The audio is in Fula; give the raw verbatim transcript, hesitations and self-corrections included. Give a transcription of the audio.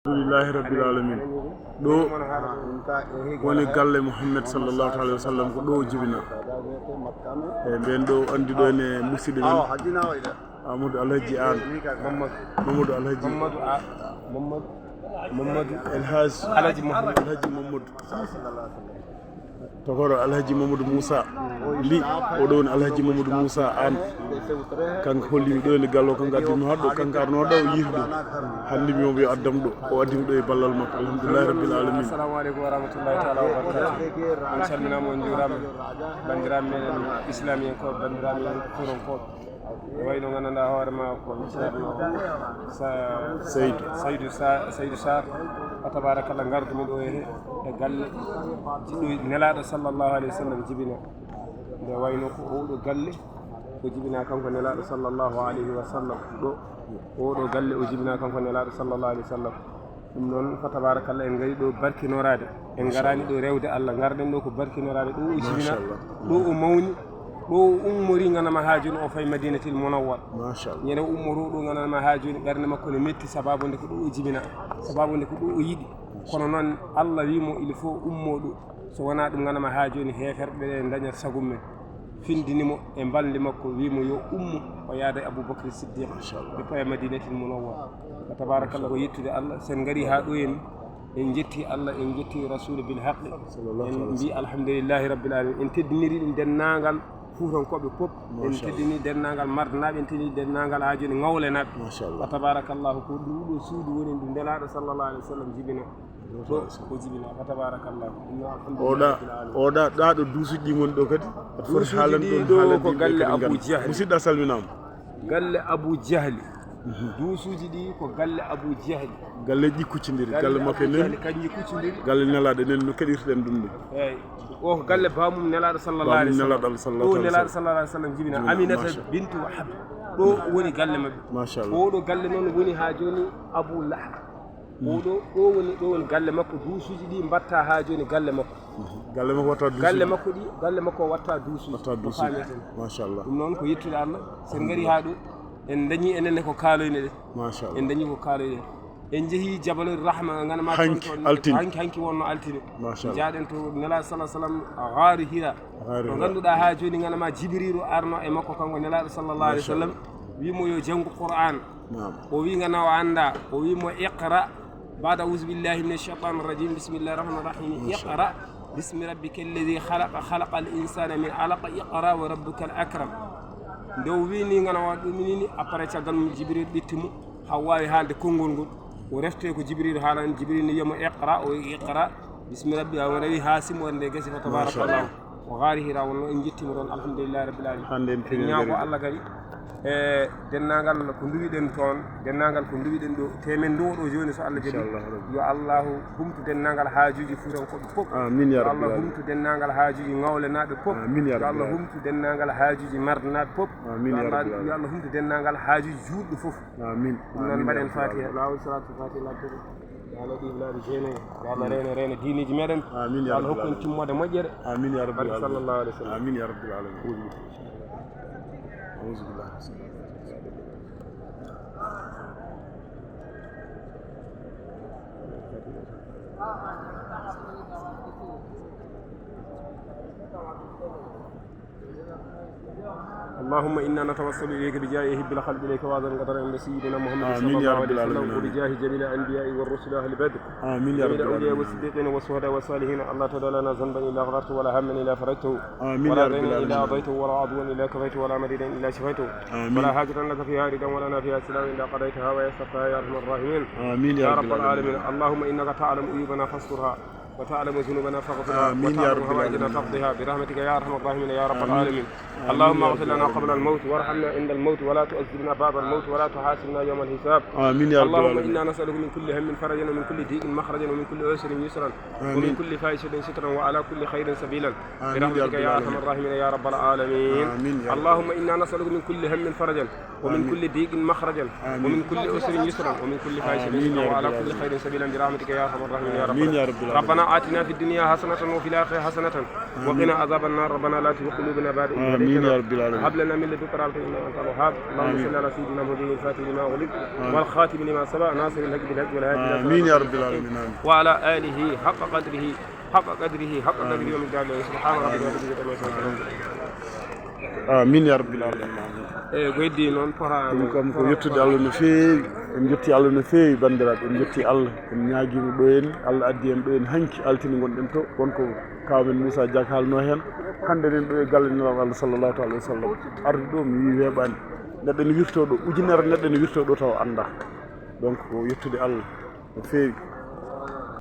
Alhamdulillahi rabbil alamin. Ɗo woni galle Muhammad sallallahu alaihi wasallam, ko ɗo o jibina. E ɓen ɗo andi ɗo ene musidɓe men. Amadou Alhaji An. Mamadou Alhaji. Mamadou A-, Mamadou, Mamadou. El Hadj Alhaji Mamadou. Alhaji Mamadou. Tokoro Alhaji Mamadou Moussa Ly, oɗo woni Alhaji Mamadou Moussa An. Kanko hollimi ɗo ene gallo, kanko addimi haɗo, kanko arno ɗo, o yiiti ɗo. Hannde mi wonɓe yo addam ɗo, o addimi ɗo e ballal makko. Alhamdulillahi rabbil alamin. Assalamu aleykum wa rahmatullahi taala wa barakatuh. On calminama, on juurama. Bandiraɓe meɗen islamiyankoɓe, bandiraɓe meɗen fuutankoɓe. E wayno gandanɗa hoore ma ko Ceerno Sa-, Seydou. Seydou Sa-, Seydou Sarr. Fa tabarakallah, ngardumi ɗo e, e galle jiɗɗo Nelaɗo sallallahu alayhi wa sallam jibina. Nde wayno ko oɗo galle o jibina kanko Nelaɗo sallallahu alayhi wa sallam. Ɗo oɗo galle o jibina kanko Nelaɗo sallallahu alayhi wa sallam. Ɗum noon, fa tabarakallah, en ngari ɗo barkinoraade. En ngarani ɗo rewde Allah, ngarɗen ɗo ko barkinoraade. Ɗo o jibina, ɗo o mawni, ɗo o ummori ganama ha jooni o fayi Madinatil Munawwar. Machallah. Ñande o ummoro ɗo ganama ha jooni ɓernde makko ne metti sababu nde ko ɗo o jibina, sababu nde ko ɗo o yiɗi. Kono noon Allah wi mo il faut ummo ɗo. So wonaa ɗum ganama ha jooni heeferɓe ɓe dañat sago mum. Findini mo e mbalndi makko, wi mo yo ummo, o yaada e Abubakri Siddiq, ɓe paya Madinatil Munawwara. Wa tabarakallah, ko yettude Allah, sen ngari ha ɗo en, en jetti Allah, en jetti Rasulu bil haqqi. En mbi alhamdulillahi rabbil alamin. En teddiniri ɗum dennangal Fuutankoɓe pop, en teddini dennangal Mardanaaɓe, en teddini dennangal ha jooni Ngawlenaɓe. Machallah. Wa tabarakallah, ko ɗum ɗo suudu woni ndu Nelaɗo sallallahu alaihi wa sallam jibino. Ɗo o jibina, fa tabarakallah. Inna alhamdulillahi rabbil alamin. Oɗa, oɗa, ɗa ɗo duusuji ɗi ngoni ɗo kadi. Aɗa foti haalande ɗon, ɗo haalande ko yimɓe galle kadi Abu Jahli. Musidɗo a salminaama. Galle Abu Jahli. Duusuji ɗi ko galle Abu Jahli. Galle ɗi kuccindiri, galle makko Abu Jahli, nen. Kanji kuccindiri. Galle Nelaɗo nen no keɗirten ɗum ɗo. Eyyi. O ko galle bamum Nelaɗo sallallahu alaihi wa sallam. Bamum Nelaɗo sallallahu alaihi wa sallam jibina. Aminata bintu Wahab. Ɗo woni galle maɓɓe. Machallah. Oɗo galle noon woni ha jooni Abu Lahab. Oɗo, ɗo woni, ɗo woni galle makko, duusuji ɗi mbatta ha jooni galle makko. Galle makko watta duusuji. Galle makko ɗi, galle makko watta duusuji. Watta duusuji. Machallah. Ɗum noon ko yettude Allah. Sen ngari ha ɗo, en dañi enenne ko kaaloyne ɗen. Machallah. En dañi ko kaaloyne ɗen. En jeehi Jabalul Rahma, ganama hanki altine. Hanki, hanki wonno altine. Machallah. Jaaɗen to Nelaɗo sallallahu alaihi wa sallam, Gaaru Hira. Gaaru Hira. Ɗo ganduɗa ha jooni ganama Jibrilu arno e makko kanko Nelaɗo sallallahu alaihi wa sallam. Machallah. Wi mo yo jangu Qur'an. Naam. O wi ngana o anda, o wi mo iqra. Baada auzu billahi min ashaitan rajim, bismillahi rahmani rahim. Iqra bismi rabbika alladi khalaqa, khalaqa al insana min alaqa, iqra wa rabbuka al akram. Nde o wi ni ngana o ɗuminini, après caggal mum Jibril ɓitti mo, ha wawi haalde konngol ngol. O refte ko Jibril haalani, Jibril ni wiyamo iqra, o wi iqra. Bismi rabbi, a waɗi ha simo wonde gasi fa tabarakallah. Machallah. O gaari Hira wonno, en jettimo ɗon, alhamdulillahi rabbil alamin. Hande en fini ñaago Allah kadi. E dennangal ko nduwiɗen toon, dennangal ko nduwiɗen ɗo, temen ɗo ɗo jooni so Allah jaɓi. Inchallah rabbi. Yo Allahu humtu dennangal haajuji Fuutankoɓe fof. Amin ya rabbil alamin. Yo Allah humtu dennangal haajuji Ngawlenaɓe fof. Amin ya rabbil alamin. Yo Allah humtu dennangal haajuji Mardanaaɓe fof. Amin ya rabbil alamin. Yo Allah humtu dennangal haajuji juulɓe fof. Amin. Ɗum noon mbaɗen Fatiha, laawol salatu Fatiha lattude. Yo Allah ɗiɓlaade jeene, yo Allah reene, reene diineeji meɗen. Amin ya rabbil alamin. Yo Allah hokku en timmoode moƴƴere. Amin ya rabbil alamin. Barke sallallahu alaihi wa sallam. Amin ya rabbil alamin. Auzu billahi. اللهم إنا نتوسل إليك بجاه أحب الخلق إليك وأعظم القدر عند سيدنا محمد صلى الله عليه وسلم، آمين يا رب العالمين، وبجاه جميع الأنبياء والرسل أهل بدر، آمين يا رب العالمين، جميع الأولياء والصديقين والشهداء والصالحين، ألا تدع لنا ذنبا إلا غفرته ولا هما إلا فرجته، آمين يا رب العالمين، ولا دينا إلا قضيته ولا عدوا إلا كفيته ولا مريضا إلا شفيته، آمين، ولا حاجة لك فيها رضا ولنا فيها صلاح إلا قضيتها ويسرتها يا أرحم الراحمين، آمين يا رب العالمين. اللهم إنك تعلم عيوبنا فاسترها، وتعلم ذنوبنا فاغفرها، آمين يا رب العالمين، وتعلم حوائجنا فاقضها برحمتك يا أرحم الراحمين يا رب العالمين. آمين. اللهم اغفر لنا قبل الموت وارحمنا عند الموت ولا تعذبنا بعد الموت ولا تحاسبنا يوم الحساب. آمين يا رب العالمين. اللهم إنا نسألك من كل هم فرجا ومن كل ضيق مخرجا ومن كل عسر يسرا، آمين، ومن كل فاحشة سترا وعلى كل خير سبيلا، آمين يا رب العالمين، برحمتك يا أرحم الراحمين يا رب العالمين. آمين يا رب العالمين. اللهم إنا نسألك من كل هم فرجا ومن كل ضيق مخرجا، آمين، ومن كل عسر يسرا، ومن كل فاحشة سترا، وعلى كل خير سبيلا برحمتك يا أرحم الراحمين يا رب العالمين. آمين يا رب العالمين. ربنا آتنا في الدنيا حسنة وفي الآخرة حسنة وقنا عذاب النار. ربنا لا تزغ قلوبنا بعد إذ آمين هديتنا يا رب العالمين. وهب لنا من لدنك رحمة إنك أنت الوهاب. اللهم آمين. صل على سيدنا محمد الفاتح لما أغلق والخاتم لما سبق ناصر الحق بالحق والهادي إلى آمين يا صراطك رب العالمين. آمين. وعلى آله حق قدره حق قدره حق قدره ومقداره العظيم. سبحان ربك رب العزة عما يصفون. Amin ya rabbil alamin. E ko heddi noon fota Ɗum kam ko yettude Allah no feewi. En jetti Allah no feewi, banndiraaɓe. En jetti Allah, en ñaagiima ɗo en, Allah addi en ɗo en hanki altine ngonɗen to. Won ko kaw men Moussa Diak haalno heen. Hannde nen ɗo e galle Nelaaɗo Allah sallallahu taala wa sallam. Arde ɗo mi wii weeɓaani. Neɗɗo ne wirtoo ɗo ujunere, neɗɗo ne wirtoo ɗo taw anndaa. Donc ko yettude Allah no feewi.